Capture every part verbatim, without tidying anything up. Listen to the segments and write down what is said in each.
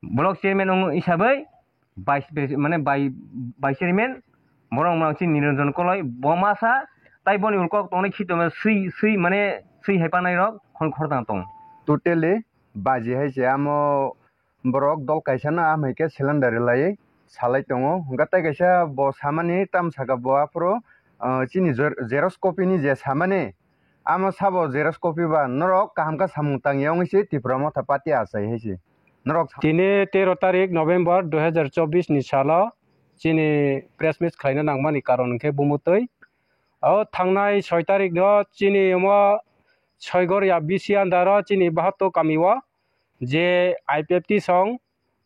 Block chairman wng hisabai vice pres-, mane bai-, vice chairman, borok wngma chini Niranjan Koloi, bo masa, tai boni ulo kok tongnai khitoma swi, swi, mane swi hai panai rok khon khortang tong. Totally baji hai se amo borok dol kaisa no amhai khe cylinder lai salai tongo. Hwnkhe tai kaisa bo samani tam saka bo aphuru, ah, chini zer-, xerox copy ni je samani, amo sabo xerox copy ba norok kaham khe samung tangya wngwi se Tipra Motha Party achai hai se. Norok sa- Tini tero tarik November dui hazar chobbish ni salo chini press meet khlaina nangmani karon hwnkhe bumutwi. O thangnai soi tarik no chini omo Soigoria B C under o chini Bahatto kami o je I P F T song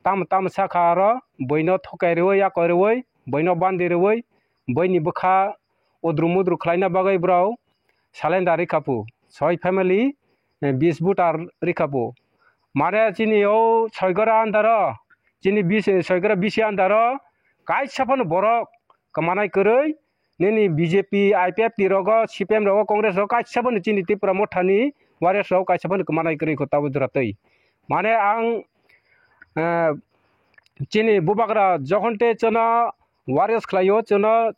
tamo tamo sakha aro buino thokai rwi, yakoi rwi, buino bandi rwi, buini bwkha udru mudru khlaina bagwi borok salenda rikha pu. Soi family, eh, bis voter rikha pu. Mare chini o Soigora under o, chini bis, Soigora B C under o kaisa phano borok kwmanai kwrwi, nini B J P, I P F T rogo, C P M rogo, Congress rogo kaisa phano chini Tipra Mothani warriors rogo kaisa phano kwmanai kwrwi kho tabuk jora twi. Mane ang, eh, chini bubagra jokhon te chwngno warriors khlaio, chwngno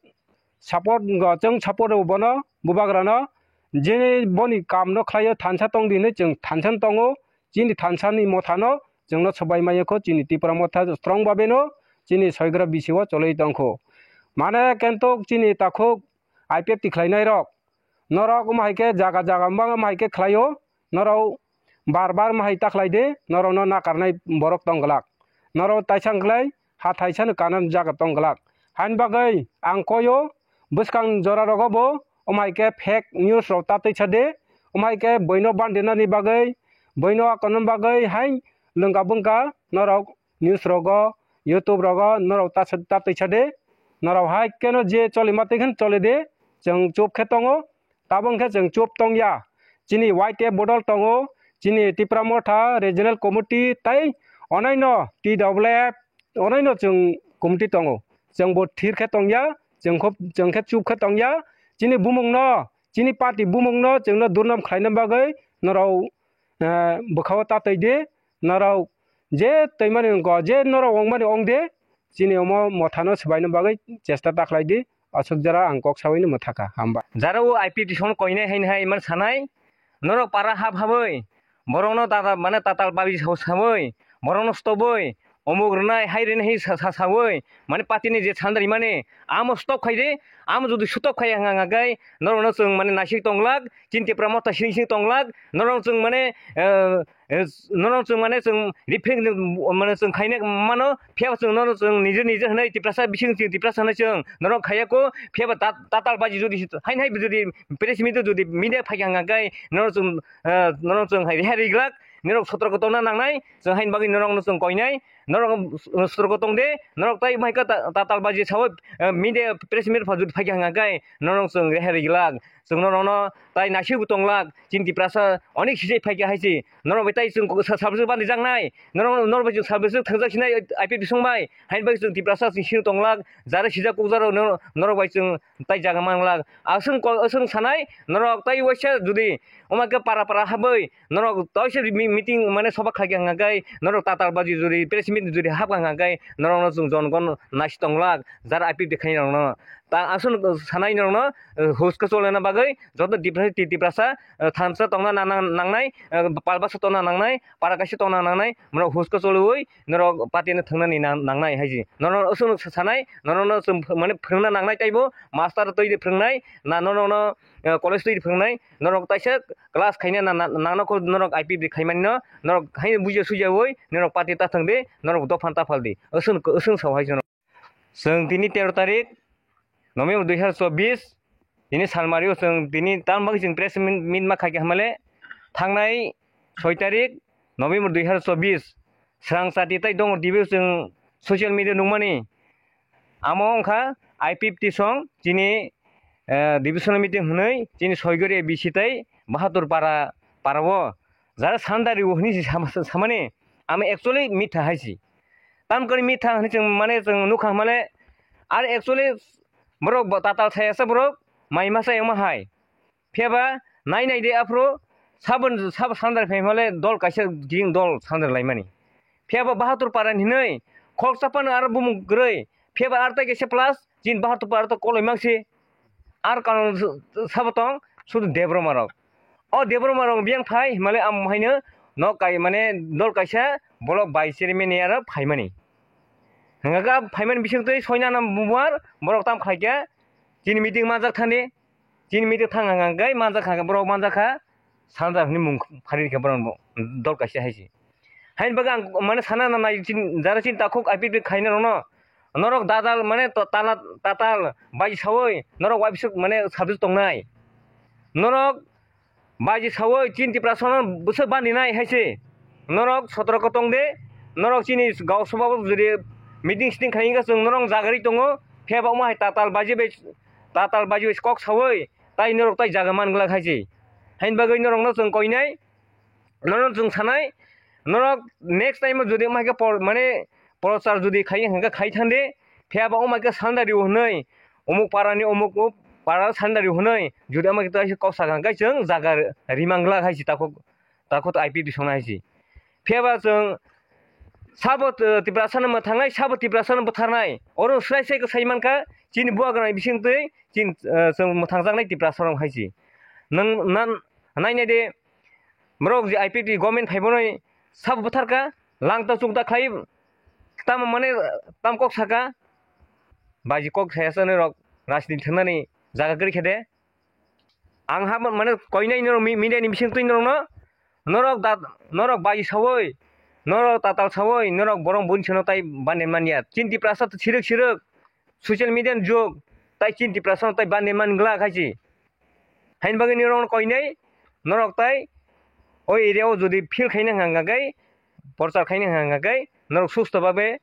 support, chwng support rw bono bubagrano, je boni kamno khlaio thansa tong di hinwi chwng thansa tongo, chini thansa ni mothano chwngno swbai maya kho, chini Tipra Motha strong babeno chini Soigra B C o choloi tong kho. Mane kentok chini takhuk I P F T khlainai rok, norok omo hai khe jaga jaga wngma omo hai khe khlaio, norok bar bar omo hai ta khlai di, norokno nakarnai borok tong glak. Norok taisa wng khlai ha thaisa no kana jaga tong glak. Haini bagwi ang koyo bwskang jora rogo bo omo hai khe fake news rok ta twi sa di, omo hai khe buino bandinani bagwi, buino akonani bagwi hai lwngka bwngka norok news rogo, YouTube rogo norok ta, ta twi sa di. Norok hai keno je choli ma twi khe choli di, chwng chup khe tongo, tabuk khe chwng chup tong ya. Chini Y T F bodol tongo, chini Tipra Motha Regional Committee tei onaino T W F onaino chwng committee tongo. Chwng bo thir khe tong ya, chwng kho, chwng khe chup khe tong ya. Chini bumung no, chini party bumung no chwngno durnam khlaina bagwi norok, eh, bwkhao ta twi di, norok je twi mani wngkha, je norok wng mani wng de, chini omo mothano swbaina bagwi chesta ta khlai di, aswk jora ang kok saui no mwthakha, hambai. Jara o I P T song koinai haini hai iman sanai, norok para hap habwi, borokno tata, mane tatal babi sao saui, borokno stobwi, omuk rwnai, hai rwnai hai sa, sa, saui, mane party ni je sandari mani, amo stop khai de, amo jodi stop khai hanga hanga kai, norokno chwng mane naisik tonglak, chini Tipra Motha sini sini tonglak, norok chwng mane, eh, eh, norok chwng mane chwng rifreng mane chwng khaina mano, phiya chwng norok chwng nije nije hwnwi Tiprasa bising chwng Tiprasa hwnwi chwng norok khaiya ko, phiya ba ta-, tatal baji jodi haini hai jodi press meet jodi media phai hanga kai, norok chwng, eh, norok chwng hai reha riglak, norok sotorko tongna nangnai, chwng haini bagwi norokno chwng koinai, norok sotorko tong de, norok tai mai ka ta-, tatal baji sao, eh, media press meet pha jodi phai hanga kai, norok chwng reha riglak. Chwng norokno tai naisik bo tonglak, chini Tiprasa onek sijai phaikha hai se. Norok bai tai chwng sa-, salbwswk bandi jaknai. Norok, norok bai chwng salbwswk thangjak sinai I P F T song bai. Haini bai chwng Tiprasa chwng sino tonglak. Jara sijak kukjak rok nor-, norok bai chwng tai jaga manglak. Aswng ko-, aswng sanai, norok tai waisa jodi omo khe para para habwi, norok toisa mi-, meeting mane soba khaikha hwnka khe, norok tatal baji jodi, press meet jodi hapkha hwnka khe, norokno chwng jonogon naisi tonglak, jara I P F T khainai rokno. Ta aswk sanai norokno, eh, huska cholna bagwi, joto Tiprasa, Ti-, Tiprasa, eh, thansa tongna na-, na-, nangnai, eh, palbasa tongna nangnai, para kaisa tongna nangnai, norok huska choliwi, norok party no thwngnani nang-, nangnai hai se. Norok aswk sa-, sanai, norokno chwng mane phwrwngna nangnai taibo, master twi phwrwngnai, na norokno, eh, college twi phwrwngnai, norok taisa class khaina na, na, nangno kho norok I P F T khaimani no, norok haino bujiya sujiyawi, norok party ta thwng di, norok dophan ta phal di. Aswk, aswk sao hai se norok. Chwng tini tero tarik November dui hazar chobbish, tini salmario chwng tini tamni bagwi chwng press meet, meet ma khaikha hwnmale, thangnai soi tarik November dui hazar chobbish, srang chati tai dongor T V o chwng social media nukmani. Amo wngkha I P F T song chini, eh, divisional meeting hwnwi chini Soigori A B C tai Bahadur para, para o jara sanda rio hwnwi se sama-, samani, amo actually mitha hai se. Tamkhe mitha hwnwi chwng mane chwng nukha mane, ar actually borok bo tatal sai asa borok mai masa yongma hai. Phiya ba nai nai de aphuru sabon sab sandar phai male dol kaisa ging dol sandar laimani. Phiya ba Bahadur Para ni hinwi khoroksa phano aro bumung kwrwi. Phiya ba aro tai kaisa plus chini Bahadur Para to koloi mang si. Ar karon sabo tong sudu Debbarma rok. O Debbarma rok biyang phai himale amo haino nok kai mane dol kaisa bolok bai chairman ni aro phaimani. Hingkha phaimani bising twi soina nam bumar borok tam khaikha chini meeting manjak thani. Chini meeting thang hang hang kai manjak kha borok manjak kha. Salda hwnwi mung phari rikha borok dol kaisa hai se. Haini bagwi ang mane sana nanai chin-, jara chini takhuk I P F T khaina rokno. Norok dadal mane to-, tala-, tatal bai sawi norok waibisuk mane sabjak tongnai. Norok bai sawi chini Tiprasano bwswk bandinai hai se. Norok sotorko tong de, norok chini gao sobao jodi meeting siting khai wngkha chwng norok jagari tongo, phiya ba omo hai tatal baji bai, tatal baji bai kok sawi tai norok tai jaga man glak hai se. Haini bagwi norokno chwng koinai. Nono chwng sanai, norok next time o jodi wngma khe por-, mane prochar jodi khai hwnka khai thande, phiya ba wngma khe sandari hwnwi, umuk para ni umuk para sandari hwnwi, jodi wngma khe kok sakha hwnka chwng jaga rimang glak hai si takhuk, takhuk I P F T songna hai si. Phiya ba chwng sabo Tiprasa no mwthangnai, sabo Tiprasa no butharnai, oro swrai sai sai mankha, chini buagra ni bising twi chini chwng mwthangjaknai Tiprasa rok hai si. Nwng nan nainai de, Borok je I P F T government phaibo noi sabo butharka, langta chukta khlai tamo mane tam kok saka, baji kok saya sa norok rajniti thangnani jaga kwrwi khe de. Ang ha mane koinai norok mi-, media ni bising twi norokno, norok da, norok baji sawi, norok tatal sawi, norok borok buni sano tai bande manya. Chini Tiprasa to sirwk sirwk, social media ni jug, tai chini Tiprasa no tai bande man glak hai si. Haini bagwi norok koinai, norok tai o area o jodi field khaina hwnka hwnka khe, porchar khaina hwnka hwnka khe, norok susto babe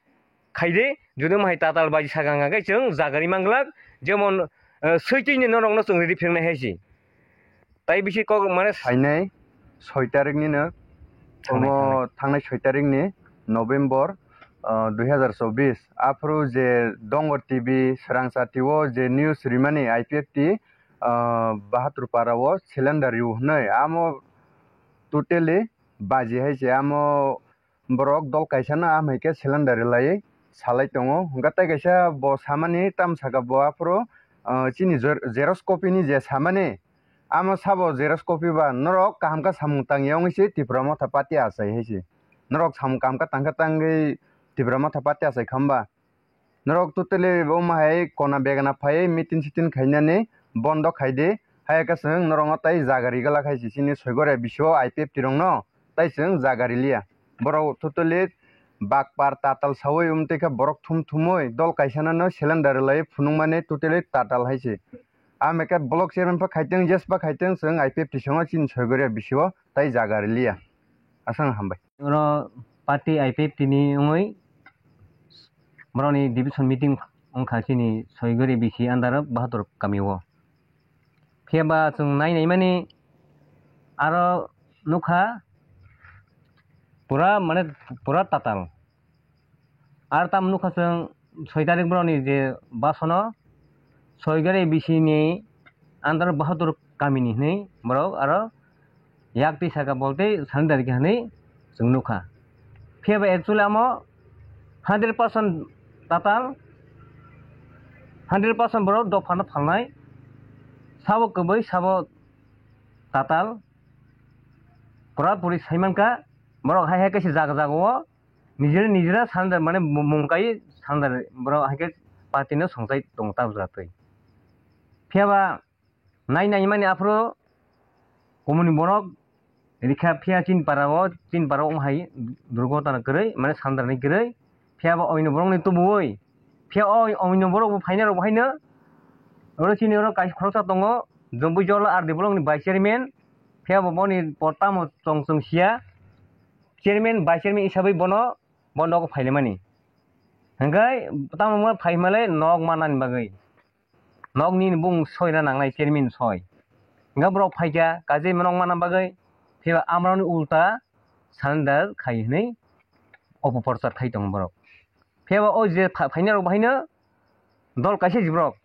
khaide, jodi omo hai tatal baji saka hwnka khe chwng jaga ri manglak, jemon, eh, switini norokno chwng riri phirnai hai si. Tai bisi kok mane phainai soi tarik ni no, thangnai, omo thangnai. Thangnai soi tarik ni November, ah, dui hazar chobbish. Aphuru je Dongor T V, Swrangsa T V o je news rimani I P F T, ah, Bahadur Para o cylinder riu hwnwi. Amo totally baji hai se. Amo borok dol kaisa no amhaike cylinder rilai salai tongo. Hwnkhe tai kaisa bo samani tam saka bo aphuru, ah, chini jer-, xerox copy ni je samani, amo sabo xerox copy ba norok kaham khe samung tangya wngwi se Tipra Motha Party achai hai se. Norok samung kaham khe tangkhe tangwi Tipra Motha Party achai kha hwnba? Norok totally omo hai kona begana phaiwi meeting siting khainani bondo khaidi. Hai khe chwng norokno tai jaga rigala khai se chini Soigoria bisio I P F T rokno tai chwng jaga riliya. Borok totally bakpar tatal sawi wngtwi khe borok thum thumwi dol kaisano no cylinder rwlaiwi phunukmani totally tatal hai se. Amekhe block chairman pha khaitwng, yes pha khaitwng, chwng I P F T songo chini Soigoria bisio tai jaga riliya. Aswk hambai. Oro party I P F T ni wngwi borokni division meeting wngkha chini Soigori bisi under o Bahadur kami o. Phiya ba chwng nai naimani aro nukha pura mane pura tatal. Ar tam nukha chwng soi tarik borokni je basono Soigari bisi ni under Bahadur kamini hinwi borok aro yak twi saka bol tei sani dari hinwi chwng nukha. Phiya ba actually amo hundred percent tatal, hundred percent borok dophano phalnai, sabo kwbwi sabo tatal pura puri sai mankha. Borok hai hai kaisa jaga jaga o nijera nijera sandar mane mung kai sandar borok hai khe party no songchai tongo ta bwsatwi. Phiya ba nai nai mani aphuru komoni borok rikha phiya chini para o, chini para o wng hai durgotana kwrwi mane sandar ni kwrwi. Phiya ba oino borok ni tubuwi. Phiya o oino borok bo phaina rok bo haino. Oro chini oro kaisa khoroksa tongo, Jombui Jola R D block ni vice chairman. Phiya bo boni por tamo chong chong siya. Chairman, vice chairman hisabwi bono bo nogo phailaimani. Hingkhe tamo phai hwnmale nok manani bagwi. Nok nini bung soi na nangnai chairman soi. Hingkhe borok phaikha, kaisa nok mana bagwi, phiya amrokni ulta surrender khai hwnwi opoprochar khai tongo borok. Phiya ba o je pha-, phaina rok bahaino dol kaisa jibrok.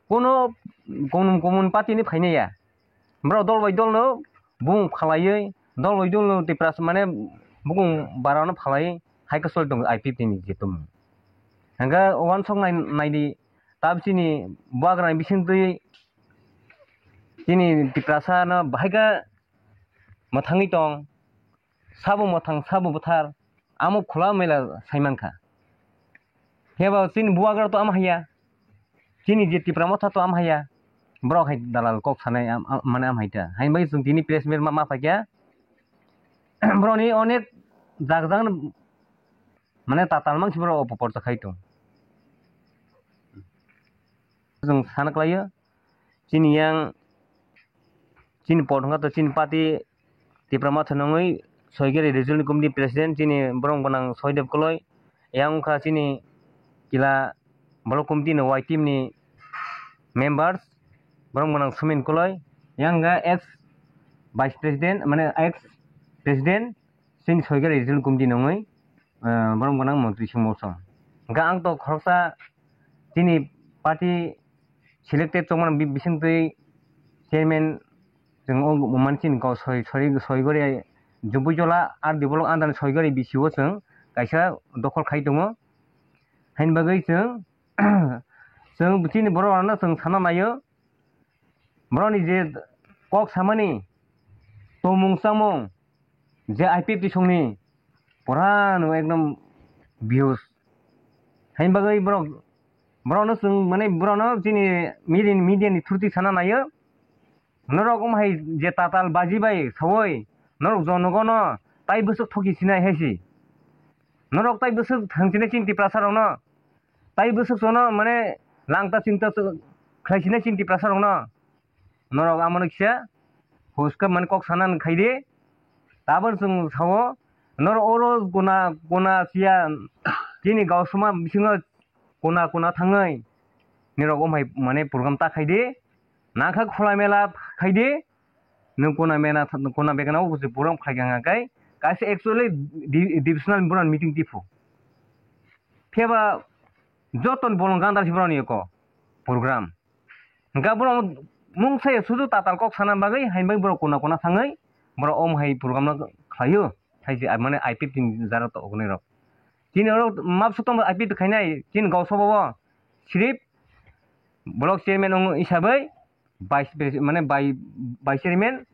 Kono komon komon party ni phainai ya. Borok dol bai dol no bung phalaiwi, dol bai dol no Tiprasa mane bukung bara no phalaiwi hai khe choli tongo I P F T ni je tongmung. Hingkhe uansuk nai, naidi, tab chini bubagra ni bisingtwi chini Tiprasa no bahai khe mwthangwi tong, sabo mwthang, sabo bwthar, amo khula mela sai mankha. Phiya ba chini bubagra to ama haiya, chini je Tipra Motha to ama haiya, borok hai dalal kok sanai am-, am-, mane ama hai ta. Haini bagwi chwng tini press meet ma, ma paikha, borokni onek jak jak mane tatal mangsi borok opoporcha khai tong. Chwng sana klaio, chini yang, chini pot wngkha to chini party Tipra Motha nungwi Soigeri Regional Committee President chini borok gwnang Soidev Koloi, yang wngkha chini kila block committee ni Y team ni members, borok gwnang Sumin Koloi, yang wngkha ex vice president, mane ex president chini Soigeri Regional Committee nungwi, ah, borok gwnang Montri Singh Mosong. Hingkhe ang to khoroksa chini party selected chongmani bi-, bisingtwi chairman chwng o manchini kok soi, soi, Soigori Jumpuijola R D block under ni Soigori B C O chwng kaisa dokhol khai tongo. Haini bagwi chwng, chwng chini borok rokno chwng sana naio. Borokni je kok samani tongmung chamung je I P F T songni pura no ekdom views. Haini bagwi borok, borokno chwng mane borokno chini media, media ni through twi sana naio. Norok omo hai je tatal baji bai sawoi norok jonogono tai bwswk thoki sinai hai si. Norok tai bwswk thang sinai chini Tiprasa rokno. Tai bwswk jono mane langta chingta khlai sinai chini Tiprasa rokno. Norok amo no kisa huska mani kok sana khai di. Tabon chwng sao norok oro guna, guna siya chini gausuma bisingo guna, guna thangwi norok omo hai mane program ta khai di. Nangkha khula mela khai di. Nwng guna mela, guna begana o program khai kha kai. Kaisa actually di-, divisional boron meeting tiphu. Phiya ba joto ni bolong gandar si borokni eko program. Hingkhe borok mung sai sudu tatal kok sana bagwi, haini bagwi borok kona kona thangwi borok omo hai program no khlaio, hai se mane I P F T ni jara to ognai rok. Chini oro map sotong I P F T khainai, chini gausabo bo sirip block chairman wng hisabwi vice pres-, mane bai-, vice chairman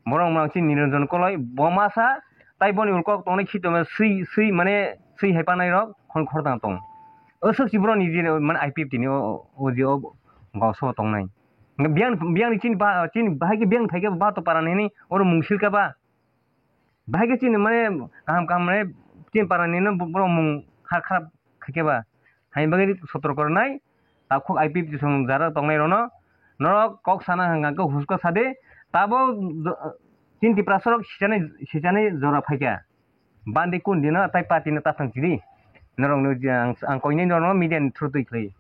borok wngmano chini Niranjan Koloi, bo masa tai boni ulo kok tongnai khitoma swi, swi mane swi hai panai rok khon khortang tong. O swk si borok ni je mane I P F T ni o, o je o gausao tongnai. Biyang, biyang ni chini ba, chini bahai khe biyang thai khe ba to para nini oro mungsil khe ba. Bahai khe chini mane kaham kaham mane chini para nini borok mung kha-, kharap khai khe ba. Haini bagwi sotorko rwnai, takhuk I P F T song jara tongnai rokno, norok kok sana hwnkha khe huska sadi, tabo jo-, chini Tiprasa rok sichani, sichani jora phaikha. Bandi kun dino tai party no ta thang chidi. Norok no je ang, ang koinai norok no media ni through twi khlai.